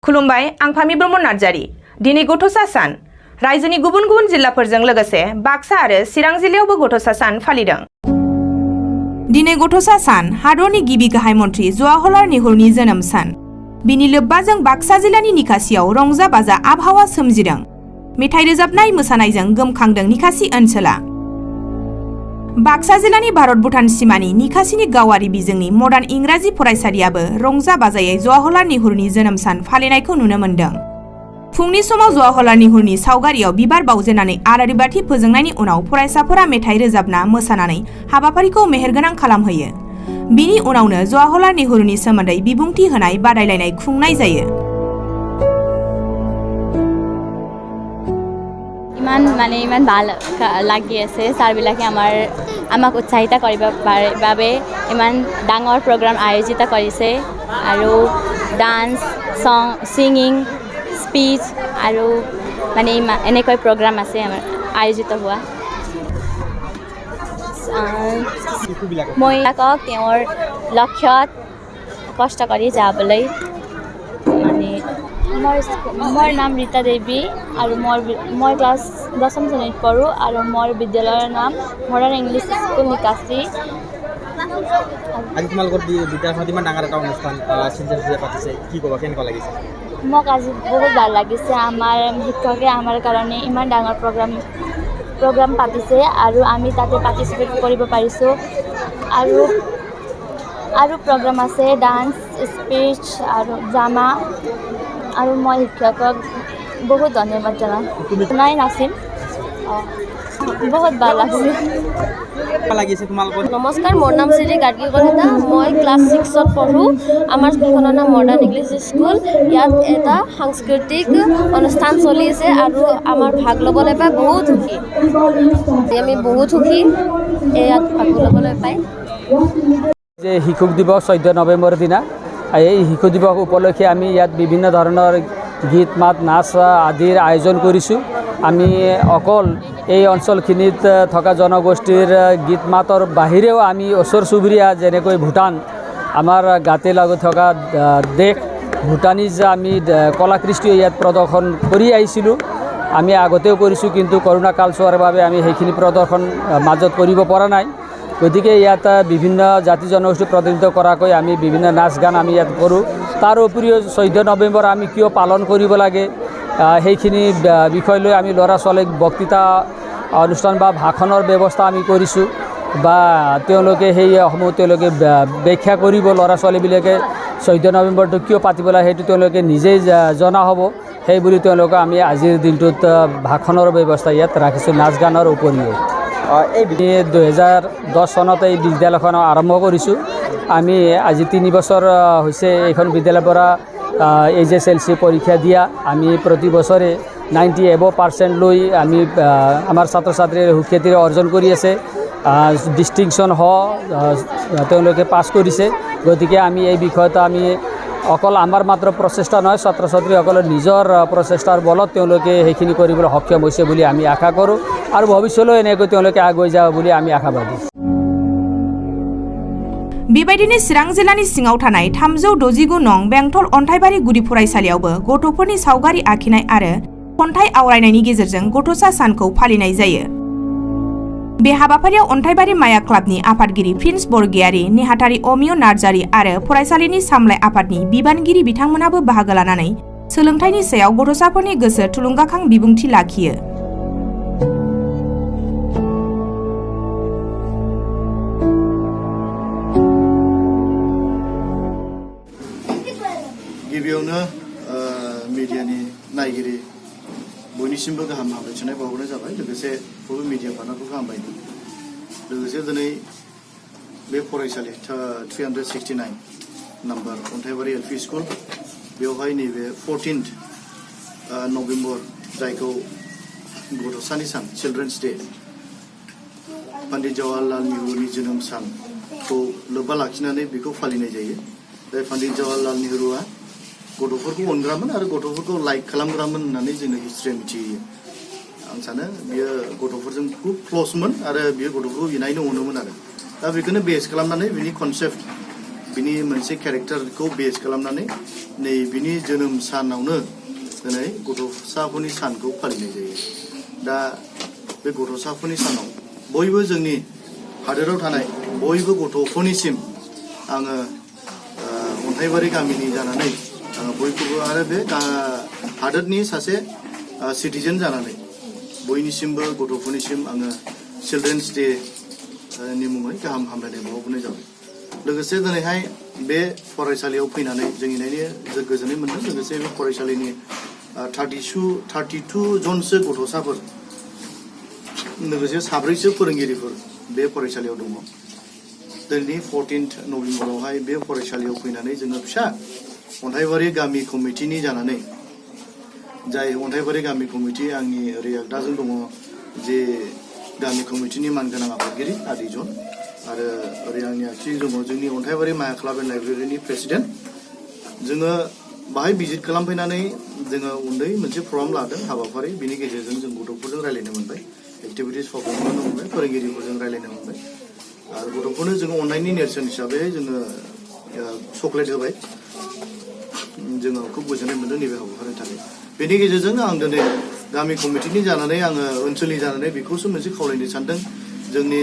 खुलुमबाय आं फामि ब्रह्म नार्जारी दिनै गथ'सा सान रायजोनि गुबुन गुबुन जिल्लाफोरजों लोगोसे बाक्सा आरो चिरां जिल्लायावबो गथ'सा सान फालिदों। दिनै गथ'सा सान हादरनि गिबि गाहाय मन्थ्रि जवाहरलाल नेहुरुनि जोनोम सान। बिनि लोब्बाजों बाक्सा जिल्लानि निकासियाव रंजा बाजा आबहावा सोमजिदों। मेथाइ रोजाबनाय मोसानायजों गोमखांदों निकासि ओनसोला। बाक्सा जिल्लानि भारत भुटान सिमानि निकासिनि गावारि बिजोंनि मडार्न इंराजि फरायसालियाबो रंजा बाजायै जवाहरलाल नेहुरुनि जोनोम सान फालिनायखौ नुनो मोन्दों। फुंनि समाव जवाहरलाल नेहुरुनि सावगारियाव बिबार बावजेननानै आलारि बाथि फोजोंनायनि उनाव फरायसाफोरा मेथाइ रोजाबना मोसानानै हाबाफारिखौ मेहेरगोनां खालामहोयो। बिनि उनावनो जवाहरलाल नेहुरुनि सोमोन्दै बिबुंथि होनाय बादायलायनाय खुंनाय जायो। ইমান ভাল লাগি আছে ছাৰবিলাকে আমাক উৎসাহিত কৰিব বাবে ইমান ডাঙৰ প্ৰগ্ৰাম আয়োজিত কৰিছে আৰু ডান্স সং ছিংগিং স্পীচ আৰু এনেকৈ প্ৰগ্ৰাম আছে আমাৰ আয়োজিত হোৱা। মহিলাকক তেওঁৰ লক্ষ্যত কষ্ট কৰি যাবলৈ মোৰ নাম ৰীতা দেৱী আৰু মই ক্লাছ 10ম শ্ৰেণীত পঢ়োঁ আৰু মোৰ বিদ্যালয়ৰ নাম মডাৰ্ণ ইংলিছ স্কুল নিকাচি। আজি তোমালোকৰ বিদ্যালয়ত ইমান ডাঙৰ এটা অনুষ্ঠান পাতিছে, কি ক'বা, কেনেকুৱা লাগিছে? মোক আজি বহুত ভাল লাগিছে। আমাৰ শিক্ষকে আমাৰ কাৰণে ইমান ডাঙৰ প্ৰগ্ৰাম পাতিছে আৰু আমি তাতে পাৰ্টিচিপেট কৰিব পাৰিছোঁ আৰু প্ৰগ্ৰাম আছে ডান্স স্পীচ আৰু ড্ৰামা আৰু মই শিক্ষকক বহুত ধন্যবাদ জনাই নাছিল। বহুত ভাল লাগিছে। নমস্কাৰ, মোৰ নাম শ্ৰী গাৰ্গী কলিতা। মই ক্লাছ 6ত পঢ়োঁ। আমাৰ স্কুলখনৰ নাম মডাৰ্ণ ইংলিছ স্কুল। ইয়াত এটা সাংস্কৃতিক অনুষ্ঠান চলি আছে আৰু আমাৰ ভাগ ল'বলৈ পাই বহুত সুখী। আমি বহুত সুখী ইয়াত ভাগ ল'বলৈ পাই। যে শিশু দিৱস 14 নৱেম্বৰৰ দিনা, এই শিশু দিৱস উপলক্ষে আমি ইয়াত বিভিন্ন ধৰণৰ গীত মাত নাচ আদিৰ আয়োজন কৰিছোঁ। আমি অকল এই অঞ্চলখিনিত থকা জনগোষ্ঠীৰ গীত মাতৰ বাহিৰেও আমি ওচৰ চুবুৰীয়া যেনেকৈ ভূটান, আমাৰ গাতে লাগি থকা দেশ ভূটানিজ আমি কলাকৃষ্টি ইয়াত প্ৰদৰ্শন কৰি আহিছিলোঁ। আমি আগতেও কৰিছোঁ, কিন্তু কৰোণা কাল চোৱাৰ বাবে আমি সেইখিনি প্ৰদৰ্শন মাজত কৰিব পৰা নাই। গতিকে ইয়াত বিভিন্ন জাতি জনগোষ্ঠী প্ৰতিনিধিত্ব কৰাকৈ আমি বিভিন্ন নাচ গান আমি ইয়াত কৰোঁ। তাৰ উপৰিও 14 নৱেম্বৰ আমি কিয় পালন কৰিব লাগে সেইখিনি বিষয় লৈ আমি ল'ৰা ছোৱালীক বক্তৃতা অনুষ্ঠান বা ভাষণৰ ব্যৱস্থা আমি কৰিছোঁ, বা তেওঁলোকে সেইসমূহ তেওঁলোকে ব্যাখ্যা কৰিব। ল'ৰা ছোৱালীবিলাকে 14 নৱেম্বৰটো কিয় পাতিব লাগে সেইটো তেওঁলোকে নিজেই জনা হ'ব। সেই বুলি তেওঁলোকে আমি আজিৰ দিনটোত ভাষণৰ ব্যৱস্থা ইয়াত ৰাখিছোঁ, নাচ গানৰ উপৰিও। এই 2010 চনত এই বিদ্যালয়খন আৰম্ভ কৰিছোঁ। আমি আজি 3 বছৰ হৈছে এইখন বিদ্যালয়ৰ পৰা HSLC পৰীক্ষা দিয়া। আমি প্ৰতি বছৰে 90 above% লৈ আমি আমাৰ ছাত্ৰ ছাত্ৰীৰ সুখ্যাতি অৰ্জন কৰি আছে। ডিষ্টিংশ্যন তেওঁলোকে পাছ কৰিছে। গতিকে আমি এই বিষয়ত আমি অকল আমাৰ মাত্ৰ প্ৰচেষ্টা নহয়, ছাত্ৰ ছাত্ৰীসকলৰ নিজৰ প্ৰচেষ্টাৰ বলত তেওঁলোকে সেইখিনি কৰিবলৈ সক্ষম হৈছে বুলি আমি আশা কৰোঁ আৰু ভৱিষ্যতলৈ এনেকৈ তেওঁলোকে আগুৱাই যাব বুলি আমি আশাবাদী। बेबायदिनो चिरां जिल्लानि सिङाव थानाय 369 नं बेंटल अन्थाइबारि गुदि फरायसालियावबो गथ'फोरनि सावगारि आखिनाय आरो खन्थाइ आवरायनायनि गेजेरजों गथ'सा सानखौ फालिनाय जायो। बे हाबाफारियाव अन्थाइबारि माया क्लाबनि आफादगिरि प्रिन्स बरगयारि, नेहाथारि अमिय नार्जारि आरो फरायसालिनि सामलाय आफादनि बिबानगिरि बिथांमोनाबो बाहागो लानानै सोलोंथाइनि सायाव गथ'साफोरनि गोसो थुलुंगाखां बिबुंथि लाखियो। गिबियावनो मिडियानि नायगिरि बयनिसिमबो गाहाम हामलायथिनाय बावहरनाय जाबाय। लोगोसे बयबो मिडिया पार्टनारखौ गाहाम बायदों। लोगोसे दिनै बे फरायसालि 369 नाम्बार अन्थाइबारि LP स्कुल, बेवहाय नैबे 14 नभेम्बर जायखौ गथ'सानि सान चिल्ड्रेन्स डे, पन्डित जवाहरलाल नेहुरुनि जोनोम सानखौ लोब्बा लाखिनानै बेखौ फालिनाय जायो। जाय पन्डित जवाहरलाल नेहुरुआ गथ'फोरखौ अनग्रामोन आरो गथ'फोरखौ लाइक खालामग्रामोन होननानै जोङो हिस्ट्रिया मिथियो। आं सानो बियो गथ'फोरजों खुब क्लसमोन आरो बियो गथ'फोरखौ इनायनो अनोमोन आरो दा बेखौनो बेस खालामनानै बिनि कनसेप्ट बिनि मोनसे केरेक्टारखौ बेस खालामनानै नै बिनि जोनोम सानावनो दिनै गथ'साफोरनि सानखौ फालिनाय जायो। दा बे गथ'साफोरनि सानाव बयबो जोंनि हादोराव थानाय बयबो गथ'फोरनिसिम आङो अन्थाइबारि गामिनि जानानै आङो बयखौबो आरो बे हादोरनि सासे सिटिजेन जानानै बयनिसिमबो गथ'फोरनिसिम आङो चिल्ड्रेन्स डे नि मुङै गाहाम हामलायनाय बावहरनाय जाबाय। लोगोसे दिनैहाय बे फरायसालियाव फैनानै जोंनि नायनो गोजोननाय मोन्दों। लोगोसे बे फरायसालिनि 32 जनसो गथ'साफोर लोगोसे 4सो फोरोंगिरिफोर बे फरायसालियाव दङ। दिनै 14 नभेम्बरावहाय बे फरायसालियाव फैनानै जोङो फिसा अन्थाइबारि गामि कमिटिनि जानानै जाय अन्थाइबारि गामि कमिटि आंनि ओरै आगदाजों दङ जे गामि कमिटिनि मानगोनां आफादगिरि आदिजन आरो ओरै आंनि आगसिजों दङ जोंनि अन्थाइबारि माया क्लाब एन्ड लाइब्रेरिनि प्रेसिडेन्ट। जोङो बाहाय भिजिट खालामफैनानै जोङो उन्दै मोनसे प्रग्राम लादों हाबाफारि, बिनि गेजेरजों जों गथ'फोरजों रायलायनो मोनबाय, एक्टिभिटिस पारफर्म खालामनो मोनबाय, फोरोंगिरिफोरजों रायलायनो मोनबाय आरो गथ'फोरनो जोङो अननायनि नेरसोन हिसाबै जोङो चक्लेट होबाय। जोङो खुब गोजोननाय मोन्दों नैबे हाबाफारिनि थाखाय। बेनि गेजेरजों आं दिनै गामि कमिटिनि जानानै आङो ओनसोलनि जानानै बेखौसो मोनसे खावलायनो सानदों जोंनि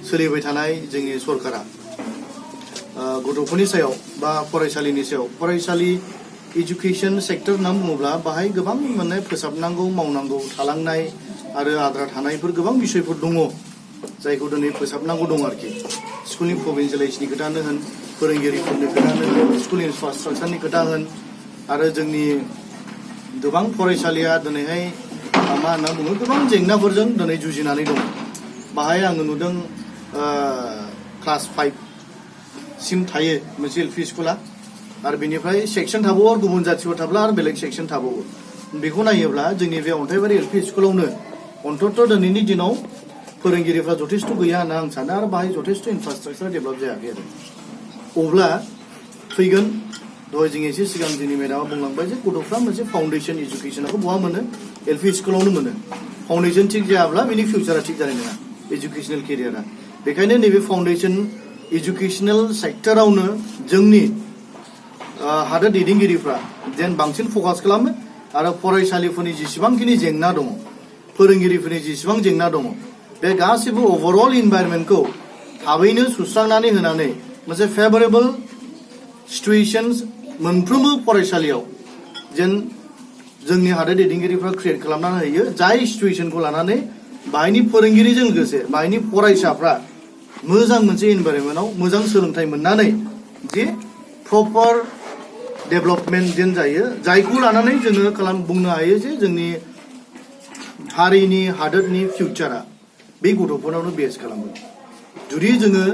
सोलिबाय थानाय जोंनि सरकारा गथ'फोरनि सायाव बा फरायसालिनि सायाव फरायसालि इडुकेसन सेक्टर होनना बुङोब्ला बाहाय गोबां माने फोसाबनांगौ मावनांगौ थालांनाय आरो आद्रा थानायफोर गोबां बिसयफोर दङ जायखौ दिनै फोसाबनांगौ दं आरोखि। स्कुलनि प्रभिन्सियेलाइजेसननि खोथानो होन, फोरोंगिरिफोरनि खोथानो होन, स्कुल इनफ्रास्ट्राक्चारनि खोथा होन आरो जोंनि गोबां फरायसालिया दिनैहाय मा होनना बुङो गोबां जेंनाफोरजों दिनै जुजिनानै दं। बाहाय आङो नुदों क्लास 5 सिम थायो मोनसे एलपि स्कुला आरो बेनिफ्राय सेक्सन थाबावो आरो गुबुन जाथिफोर थाब्ला आरो बेलेग सेक्सन थाबावो। बेखौ नायोब्ला जोंनि बे अन्थाइबारि एलपि स्कुलावनो अन्तत दिनैनि दिनाव फोरोंगिरिफ्रा जथेस्थ' गैया होनना आं सानो आरो बाहाय जथेस्थ' इनफ्रास्ट्राक्चार डेभेलप जायाखै आरो। अब्ला फैगोन दहाय जों एसे सिगां जोंनि मेडामा बुंलांबाय जे गथ'फ्रा मोनसे फाउन्डेसन इडुकेसनखौ बहा मोनो एलपि स्कुलावनो मोनो। फाउन्डेसन थिग जायाब्ला बिनि फिउचारा थिग जानाय नङा एजुकेसनेल केरियारा। बेखायनो नैबे फाउन्डेसन इडुकेसनेल सेक्टरावनो जोंनि हादोर दैदेनगिरिफ्रा जेन बांसिन फकास खालामो आरो फरायसालिफोरनि जेसेबांखिनि जेंना दङ, फोरोंगिरिफोरनि जेसेबां जेंना दङ, बे गासैबो अभारअल इनभाइरनमेन्टखौ थाबैनो सुस्रांनानै होनानै मोनसे फेभरेबल सिटुएशन्स मोनफ्रोमबो फरायसालियाव जेन जोंनि हादोर दैदेनगिरिफ्रा क्रिएट खालामनानै होयो जाय सिटुएशनखौ लानानै बाहायनि फोरोंगिरिजों लोगोसे बाहायनि फरायसाफ्रा मोजां मोनसे इनभाइरनमेन्टआव मोजां सोलोंथाइ मोननानै जे प्रपार डेभेलपमेन्ट जेन जायो जायखौ लानानै जोङो बुंनो हायो जे जोंनि हारिनि हादोरनि फिउचारा बे गथ'फोरनावनो बेस खालामो। जुदि जोङो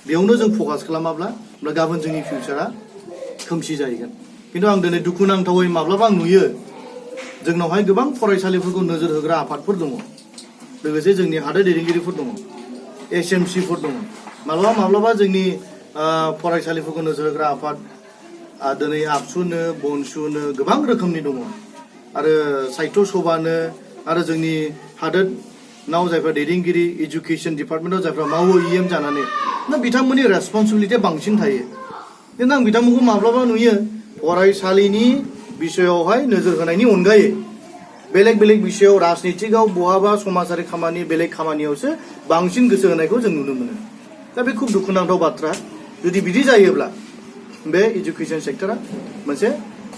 बेयावनो जों फकास खालामाब्ला गाबोन जोंनि फिउचारा खोमसि जाहैगोन। खिन्थु आं दिनै दुखुनांथावै माब्लाबा नुयो जोंनावहाय गोबां फरायसालिफोरखौ नोजोर होग्रा आफादफोर दङ, लोगोसे जोंनि हादोर दैदेनगिरिफोर दङ, एसएमसिफोर दङ। माब्लाबा जोंनि फरायसालिफोरखौ नोजोर होग्रा आफाद दिनै आबसुनो बनसुनो गोबां रोखोमनि दङ आरो साहित्य सभानो आरो जोंनि हादोरनाव जायफ्रा दैदेनगिरि इडुकेसन डिपार्टमेन्टआव जायफ्रा मावो इएम जानानै ना बिथांमोननि रेसपन्सिबिलिटिया बांसिन थायो। खिन्थु आं बिथांमोनखौ माब्लाबा नुयो फरायसालिनि बिषयावहाय नोजोर होनायनि अनगायै बेलेग बेलेग बिषयाव राजनितिकआव बहाबा समाजारि खामानि बेलेग खामानियावसो बांसिन गोसो होनायखौ जों नुनो मोनो। दा बे खुब दुखुनांथाव बाथ्रा। जुदि बिदि जायोब्ला बे इडुकेसन सेक्टरा मोनसे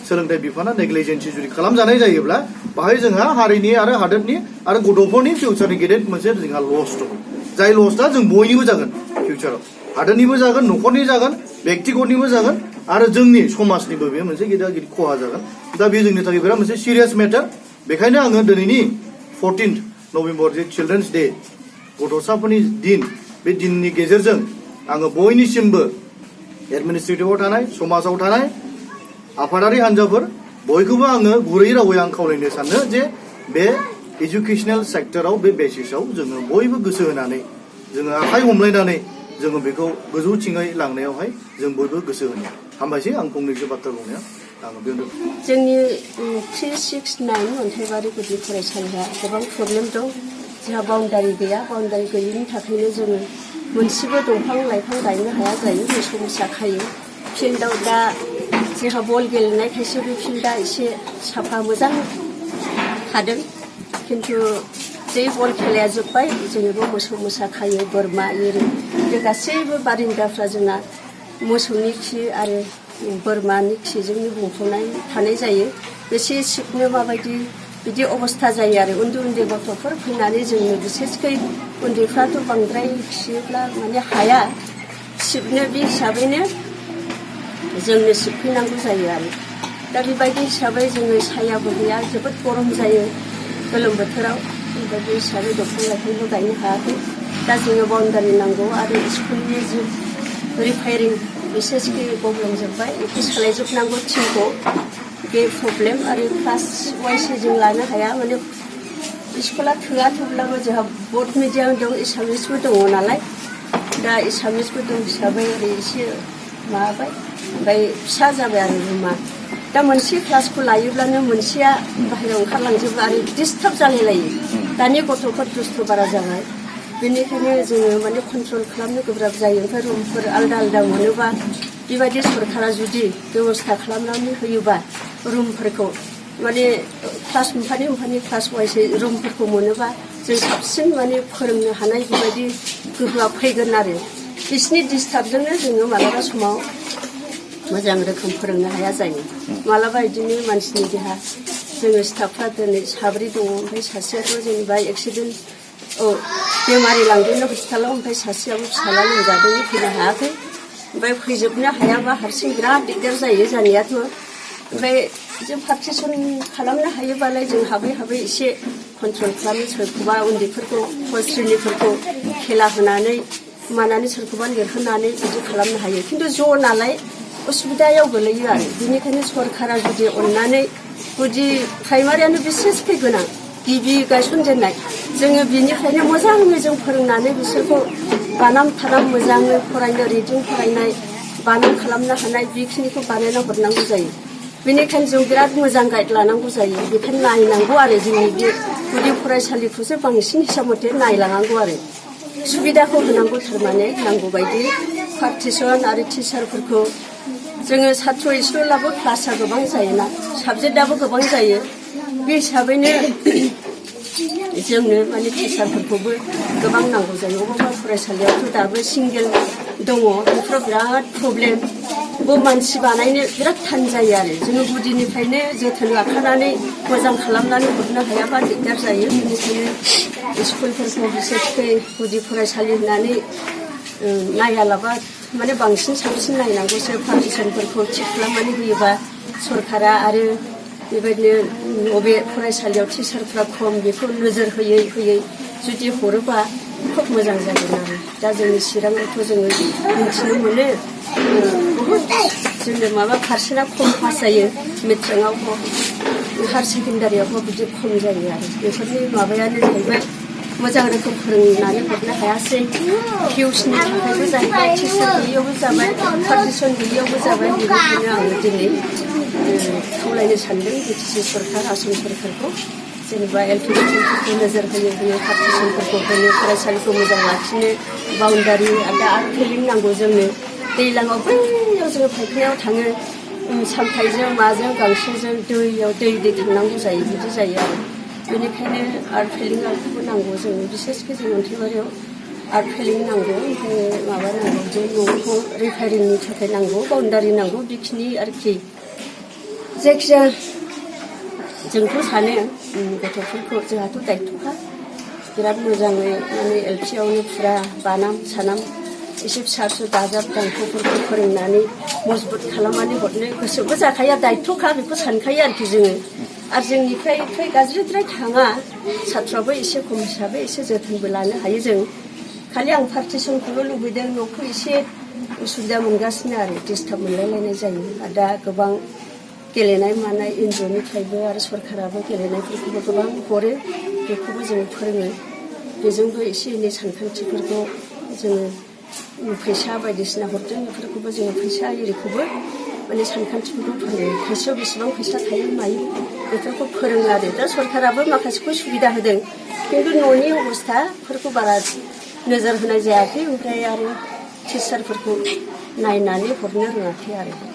सोलोंथाइ बिफाना नेग्लिजेन्सि जुदि खालामजानाय जायोब्ला बाहाय जोंहा हारिनि आरो हादोरनि आरो गथ'फोरनि फिउचारनि गेदेर मोनसे जोंहा लस दङ। जाय लसआ जों बयनिबो जागोन फिउचाराव, हादोरनिबो जागोन, न'खरनि जागोन, व्यक्तिगतनिबो जागोन आरो जोंनि समाजनिबो बे मोनसे गिदिर खहा जागोन। दा बे जोंनि थाखाय बिराद मोनसे सिरियास मेटार। बेखायनो आङो दिनैनि 14 नभेम्बर जे चिल्ड्रेन्स डे गथ'साफोरनि दिन, बे दिननि गेजेरजों आङो बयनिसिमबो एडमिनिस्ट्रेटिभआव थानाय समाजाव थानाय आफादारि हान्जाफोर बयखौबो आङो गुरै रावै आं खावलायनो सानो जे बे इडुकेसनेल सेक्टराव बे बेसिसाव जोङो बयबो गोसो होनानै जोङो आखाइ हमलायनानै जोङो बेखौ गोजौथिङै लांनायावहाय जों बयबो गोसो होनो। हामबायसै आं फंनैसो बाथ्रा बुंनाया आङो बेयावनो। जोंनि 369 अन्थाइबारि गुदि फरायसालिया गोबां प्रब्लेम दं। जोंहा बाउन्डारि गैया, बाउन्डारि गैयिनि थाखायनो जोङो मोनसेबो दंफां लाइफां गायनो हाया जायो मोसौ मोसा खायो फिल्डआव दा जोंहा बल गेलेनायखायसो बे फिल्डआ एसे साफा मोजां थादों खिन्थु जै बल खेलाया जोब्बाय जोंबो मोसौ मोसा खायो बोरमा एरि बे गासैबो बारिन्दाफ्रा जोंना मोसौनि खि आरो बोरमानि खिजोंनो बुंफबनाय थानाय जायो बेसे सिबनो माबायदि बिदि अबस्था जायो आरो उन्दै उन्दै गथ'फोर फैनानै जोंनो बिसेसकै उन्दैफ्राथ' बांद्राय खियोब्ला माने हाया सिबनो बे हिसाबैनो जोंनो सिबफैनांगौ जायो आरो दा बेबायदि हिसाबै जोङो सायाबो गैया जोबोद गरम जायो गोलोम बोथोराव बेबायदि हिसाबै दंफां लाइफांबो गायनो हायाखै दा जोङो बाउन्डारि नांगौ आरो स्कुलनि जि रिपेयारिं बिसेसकै गब्लंजोब्बाय बेखौ सोलायजोबनांगौ टिमखौ बे प्रब्लेम आरो क्लास वाइसै जों लानो हाया माने स्कुला थोआ थेवब्लाबो जोंहा बड मिडियाम दं एसामिसबो दङ नालाय दा एसामिसबो दं हिसाबै ओरै एसे माबाबाय ओमफ्राय फिसा जाबाय आरो रुमा दा मोनसे क्लासखौ लायोब्लानो मोनसेया बाहेरायाव ओंखारलांजोबो आरो डिस्टार्ब जालायलायो दानि गथ'फोर दुस्थ' बारा जाबाय बेनिखायनो जोङो माने कन्ट्रल खालामनो गोब्राब जायो ओमफ्राय रुमफोर आलदा आलदा मोनोबा बेबायदि सरकारा जुदि बेबस्था खालामनानै होयोबा रुमफोरखौ माने क्लास मोनफानि क्लास वाइसै रुमफोरखौ मोनोबा जों साबसिन माने फोरोंनो हानाय बेबायदि गोहोआ फैगोन आरो बिसिनि डिस्टार्बजोंनो जोङो मालाबा समाव मोजां रोखोम फोरोंनो हाया जायो मालाबा बिदिनो मानसिनि देहा जोङो स्टाफफ्रा दिनै साब्रै दङ ओमफ्राय सासेयाथ' जेनेबा एक्सिडेन्ट बेमारि लांदोंनो हस्पिटालाव ओमफ्राय सासेयाबो फिसाला लोमजादों फैनो हायाखै ओमफ्राय फैजोबनो हायाबा हारसिं बिराद दिगदार जायो जानायाथ' ओमफ्राय जों पार्टिसन खालामनो हायोबालाय जों हाबै हाबै एसे कन्ट्रल खालामनो सोरखौबा उन्दैफोरखौ फरायसालिफोरखौ खेला होनानै मानानै सोरखौबा लिरहोनानै बिदि खालामनो हायो खिन्थु ज' नालाय उसुबिदायाव गोलैयो आरो बेनिखायनो सरकारा जुदि अननानै गुदि प्राइमारियानो बिसेसकै गोनां गिबि गायसनजेननाय जोङो बिनिखायनो मोजाङै जों फोरोंनानै बिसोरखौ बानाम थानाम मोजाङै फरायनो रिडिं फरायनाय बानाम खालामनो हानाय बेखिनिखौ बानायना हरनांगौ जायो बेनिखायनो जों बिराद मोजां गाइड लानांगौ जायो बेखायनो नायनांगौ आरो जोंनि बे गुदि फरायसालिखौसो बांसिन हिसाब मथे नायलांनांगौ आरो सुबिदाखौ होनांगौ थारमाने नांगौ बायदि पार्टिसन आरो टिचारफोरखौ जोङो साथ्र' इसेब्लाबो क्लासआ गोबां जायोना साबजेक्टआबो गोबां जायो बे हिसाबैनो जोंनो माने टिचारफोरखौबो गोबां नांगौ जायो अबेबा फरायसालियावथ' दाबो सिंगेल दङ बेफोराव बिराद प्रब्लेम मानसि बानायनो बिराद थान जायो आरो जोङो गुदिनिफ्रायनो जोथोन लाखानानै मोजां खालामनानै हरनो हायाबा दिगदार जायो बेनिखायनो स्कुलफोरखौ बिसेसकै गुदि फरायसालि होननानै नायालाबा माने बांसिन साबसिन नायनांगौसो पार्टिसनफोरखौ थिग खालामनानै होयोबा सरकारा आरो बेबायदिनो बबे फरायसालियाव टिचारफ्रा खम बेखौ नोजोर होयै होयै जुदि हरोबा खोब मोजां जागोन आरो दा जोंनि चिराङावथ' जोङो मिथिनो मोनो बहुद जोंनो माबा पारसेन्टआ खम पास जायो मेट्रिकआवबो हायार सेकेन्डारियावबो बिदि खम जायो आरो बेफोरनि माबायानो जाहैबाय मोजां रोखोम फोरोंनानै हरनो हायासै भिउसनि थाखायबो जाहैबाय टिचार गैयियावबो जाबाय पार्टिसन गैयियावबो जाबाय बेनिखायनो आङो दिनै खावलायनो सानदों बिटिसि सरकार आसाम सरकारखौ जेनेबा एलपि स्कुलफोरखौ नोजोर होयो पार्टिसनफोरखौ होनो फरायसालिखौ मोजां लाखिनो बाउन्डारि दा आरो फिलिं नांगौ जोंनो दैज्लाङाव बैयाव जोङो फायखानायाव थाङो सामथाइजों माजों गांसोजों दैयाव दै थांनांगौ जायो बिदि जायो आरो बेनिखायनो आर्ट फिलिंखौबो नांगौ जोंनो बिसेसकै जों अन्थाइबारियाव आर्ट फिलिं नांगौ ओमफ्राय माबा नांगौ जे न'खौ रिपेयारिंनि थाखाय नांगौ बाउन्डारि नांगौ बेखिनि आरोखि जायखिजाया जोंथ' सानो गथ'फोरखौ जोंहाथ' दायथ'खा बिराद मोजाङै माने एलपियावनो फुरा बानाम सानाम एसे फिसा फिसौ दाजाब दांख'फोरखौ फोरोंनानै मजबुत खालामनानै हरनो गोसोबो जाखायो दायथ'खा बेखौ सानखायो आरोखि जोङो आरो जोंनिफ्राय गाज्रिद्राय थाङा साथ्रआबो एसे खम हिसाबै एसे जोथोनबो लानो हायो जों खालि आं पार्टिसनखौल' लुबैदों न'खौ एसे उसुबिदा मोनगासिनो आरो डिस्टार्ब मोनलायलायनाय जायो आरो दा गोबां गेलेनाय मानाय एनजिअनिफ्रायबो आरो सरकाराबो गेलेनायफोरखौबो गोबां हरो बेखौबो जों फोरोङो बेजोंबो एसे एनै सानखान्थिफोरखौ जोङो फैसा बायदिसिना हरदों बेफोरखौबो जोङो फैसा एरिखौबो माने सानखान्थिफोरखौ फोरोङो खायसेयाव बेसेबां फैसा थायो मायो बेफोरखौ फोरोङो आरो दा सरकाराबो माखासेखौ सुबिदा होदों खिन्थु न'नि अबस्थाफोरखौ बारा नोजोर होनाय जायाखै ओमफ्राय आरो टिचारफोरखौ नायनानै हरनो रोङाखै आरो